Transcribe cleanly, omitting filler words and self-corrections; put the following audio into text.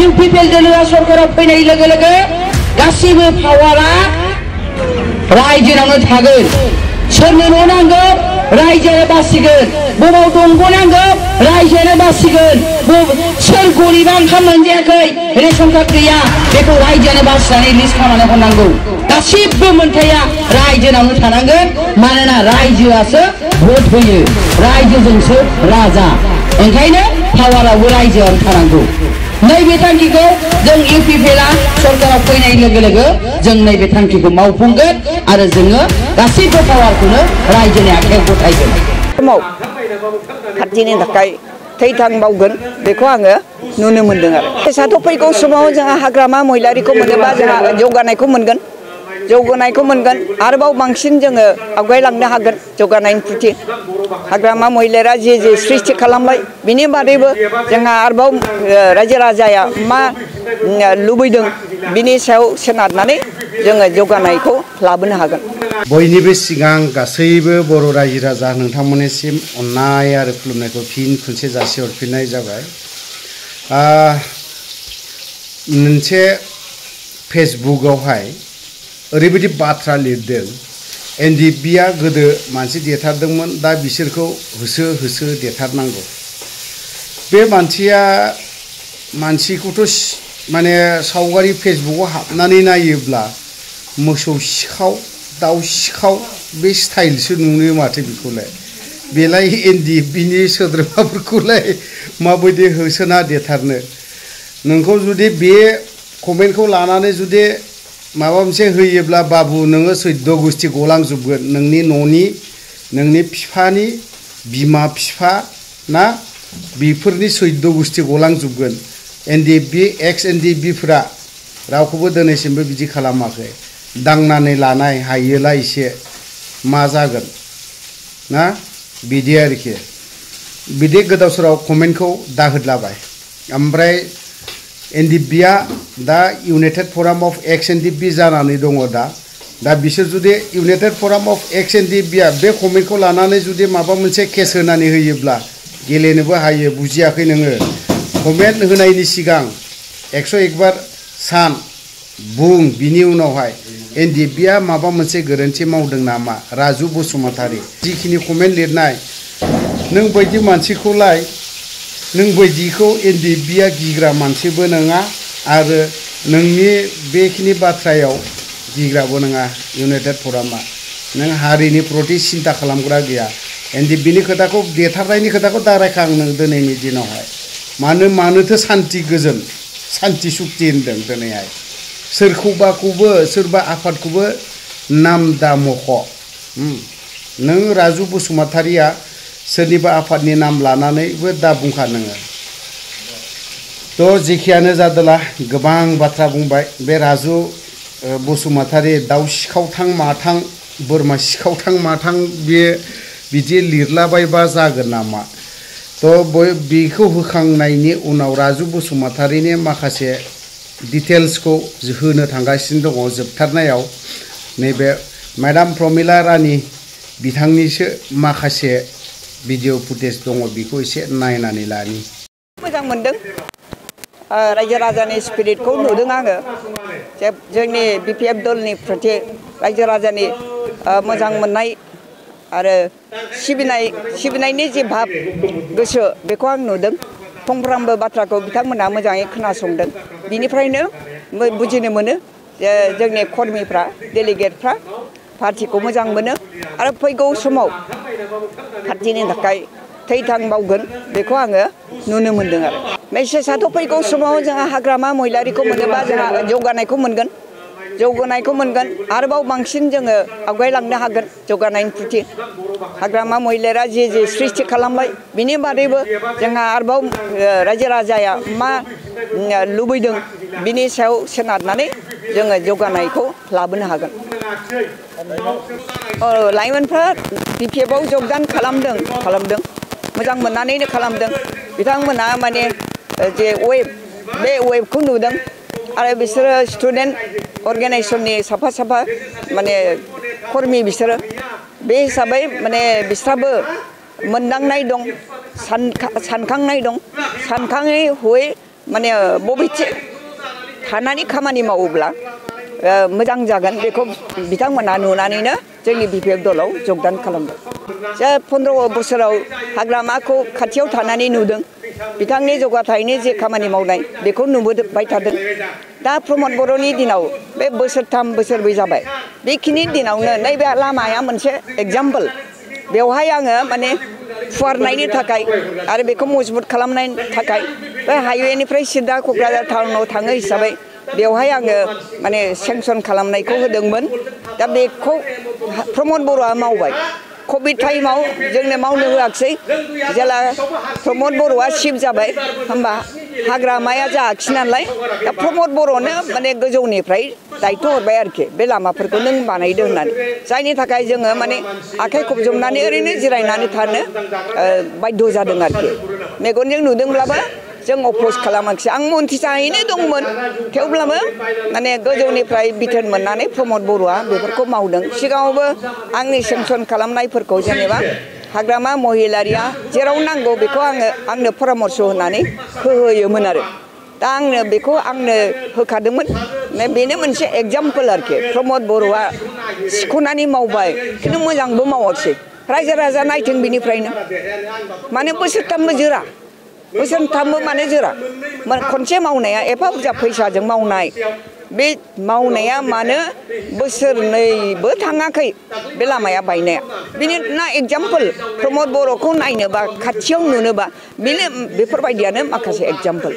UPPL दोलोआ सरकाराव फैनाय लोगो लोगो गासिबो पावारा रायजोनावनो थागोन सोरनो न' नांगौ रायजोआनो बासिगोन बबाव दंग' नांगौ रायजोआनो बासिगोन सोर गरिबा ओंखाम मोनजायाखै रेशन कार्ड गैया बेखौ रायजोआनो बासिनानै लिस्ट खालामनानै हरनांगौ गासिबो मोनथाया रायजोनावनो थानांगोन मानोना रायजोआसो भट होयो रायजोजोंसो राजा ओंखायनो पावारावबो रायजोआवनो थानांगौ नैबे थांखिखौ जों UPPLआ सरकाराव फैनाय लोगो लोगो जों नैबे थांखिखौ मावफुंगोन आरो जोङो गासिबो पावारखौनो रायजोनि आखायाव गथायगोन समाव पार्टिनि थाखाय थैथां मावगोन बेखौ आङो नुनो मोनदों आरो फेसाथ' फैगौ समाव जोंहा हाग्रामा महिलारिखौ मोनोबा जोंहा जौगानायखौ मोनगोन आरोबाव बांसिन जोङो आवगायलांनो हागोन जौगानायनि प्रति हाग्रामा महिलारा जे सृष्टि खालामबाय बिनि बादैबो जोंहा आरोबाव रायजो राजाया मा लुबैदों बिनि सायाव सोनारनानै जोङो जौगानायखौ लाबोनो हागोन बयनिबो सिगां गासैबो बर' रायजो राजा नोंथांमोननिसिम अननाय आरो खुलुमनायखौ फिन खनसे जासिहरफिननाय जाबाय मोनसे फेसबुकआवहाय ओरैबायदि बाथ्रा लिरदों NDPआ गोदो मानसि देथारदोंमोन दा बिसोरखौ होसो होसो देथारनांगौ बे मानसिखौथ' माने सावगारि फेसबुकआव हाबनानै नायोब्ला मोसौ सिखाव दाउ सिखाव बे स्टाइलसो नुयो माथो बेखौलाय बेलाय NDPनि सोद्रोमाफोरखौलाय माबायदि होसोना देथारनो नोंखौ जुदि बे कमेन्टखौ लानानै जुदि माबा मोनसे होयोब्ला बाबु नोङो सैद्य गोष्ठी गलांजोबगोन नोंनि न'नि नोंनि बिफानि बिमा बिफा ना बेफोरनि सैद्य गोष्ठी गलांजोबगोन NDP एक्स NDPफोरा रावखौबो दिनैसिमबो बिदि खालामाखै दांनानै लानाय हायोला एसे मा जागोन ना बिदि आरोखि बिदि गोदाव सोराव कमेन्टखौ दाहोदलाबाय ओमफ्राय NDPआ दा इउनाइटेड फराम अफ एक्स NDP जानानै दङ दा बिसोर जुदि इउनाइटेड फराम अफ एक्स NDPआ बे कमेन्टखौ लानानै जुदि माबा मोनसे केस होनानै होयोब्ला गेलेनोबो हायो बुजियाखै नोङो कमेन्ट होनायनि सिगां 101 बार सान बुं बिनि उनावहाय NDPआ माबा मोनसे गोरोन्थि मावदों नामा राजु बसुमतारी जिखिनि कमेन्ट लिरनाय नों बायदि मानसिखौलाय नों बायदिखौ NDPआ गिग्रा मानसिबो नङा आरो नोंनि बेखिनि बाथ्रायाव गिग्राबो नङा इउनाइटेड फरामा नों हारिनि प्रति सिन्ता खालामग्रा गैया NDPनि खोथाखौ देथारनायनि खोथाखौ दा रायखां नों दिनैनि दिनावहाय मानोथो सान्ति गोजोन सान्ति सुक्ति होनदों दिनैहाय सोरखौबाखौबो सोरबा आफादखौबो नाम दा मख' नों राजु बसुमतारीया सोरनिबा आफादनि नाम लानानैबो दा बुंखा नोङो थ' जेखियानो जादोला गोबां बाथ्रा बुंबाय बे राजु बसुमतारी दाउ सिखावथां माथां बोरमा सिखावथां माथां बे बिदि लिरलाबायबा जागोन नामा थ' बेखौ होखांनायनि उनाव राजु बसुमतारीनि माखासे डिटेल्सखौ होनो थांगासिनो दङ जोबथारनायाव नैबे मेडाम प्रमिला रानी बिथांनिसो माखासे भिडिअ फुटेज दङ बेखौ एसे नायनानै लानि मोजां मोनदों रायजो राजानि स्पिरिटखौ नुदों आङो जोंनि BPF दलनि प्रति रायजो राजानि मोजां मोननाय आरो सिबिनायनि जे भाब गोसो बेखौ आं नुदों फंफ्रामबो बाथ्राखौ बिथांमोना मोजाङै खोनासंदों बिनिफ्रायनो बुजिनो मोनो जे जोंनि कर्मीफ्रा डेलिगेटफ्रा पार्टिखौ मोजां मोनो आरो फैगौ समाव पार्टिनि थाखाय थैथां मावगोन बेखौ आङो नुनो मोनदों आरो मेसेजआथ' फैगौ समाव जोंहा हाग्रामा महिलारिखौ मोनोबा जोंहा जौगानायखौ मोनगोन आरोबाव बांसिन जोङो आवगायलांनो हागोन जौगानायनि प्रति हाग्रामा महिलारा जे सृष्टि खालामबाय बिनि बादैबो जोंहा आरोबाव रायजो राजाया मा लुबैदों बिनि सायाव सोनारनानै जोङो जौगानायखौ लाबोनो हागोन लाइमोनफ्रा BPFआव जगदान खालामदों मोजां मोननानैनो खालामदों बिथांमोना माने जे बे वेबखौ नुदों आरो बिसोरो स्टुडेन्ट अर्गेनाइजेशननि साफा माने कर्मी बिसोरो बे हिसाबै माने बिस्राबो मोनदांनाय दं सानखांनाय दं सानखाङै हयै माने बबेथिं थानानै खामानि मावोब्ला मोजां जागोन बेखौ बिथांमोना नुनानैनो जोंनि बिपिएफ दलाव जगदान खालामदों। जे 15 बोसोराव हाग्रामाखौ खाथियाव थानानै नुदों बिथांनि जौगाथायनि जे खामानि मावनाय बेखौ नुबोबाय थादों। दा प्रमद बर'नि दिनाव बे बोसोरथाम बोसोरब्रै जाबाय बेखिनि दिनावनो नैबे लामाया मोनसे एग्जाम्पल बेवहाय आङो माने फुवारनायनि थाखाय आरो बेखौ मजबुत खालामनायनि थाखाय बे हाइवेनिफ्राय सिदा क'क्राझार टाउनाव थाङो हिसाबै बेवहाय आङो माने सेंसन खालामनायखौ होदोंमोन। दा बेखौ प्रमद बर'आ मावबाय। कभिड टाइमाव जोंनो मावनो होआखिसै जेला प्रमद बर'आ चिफ जाबाय होमबा हाग्रामाया जायाखिसै नालाय दा प्रमद बर'नो माने गोजौनिफ्राय दायथ' हरबाय आरोखि बे लामाफोरखौ नों बानायदो होननानै जायनि थाखाय जोङो माने आखाइ खबजबनानै ओरैनो जिरायनानै थानो बाध्य जादों आरोखि मेगनजों नुदोंब्लाबो जों अपोज खालामाखिसै आं मन्थ्रि जाहैनो दंमोन थेवब्लाबो माने गोजौनिफ्राय बिथोन मोननानै प्रमद बर'आ बेफोरखौ मावदों। सिगाङावबो आंनि सेंसन खालामनायफोरखौ जेनेबा हाग्रामा महिलारिया जेराव नांगौ बेखौ आंनो परामर्श होनानै होयोमोन आरो दा आंनो बेखौ होखादोंमोन। बेनो मोनसे एग्जाम्पल आरोखि प्रमद बर'आ सिख'नानै मावबाय खिन्थु मोजांबो मावाखिसै रायजो राजा नायथों बिनिफ्रायनो माने बोसोरथामबो जोरा बोसोरथामबो माने जोरा खनसे मावनाया एफा बुरजा फैसाजों मावनाय बे मावनाया मानो बोसोरनैबो थाङाखै बे लामाया बायनाया बेनि ना एग्जाम्पल प्रमद बर'खौ नायनोबा खाथियाव नुनोबा बेनो बेफोरबायदियानो माखासे एग्जाम्पल।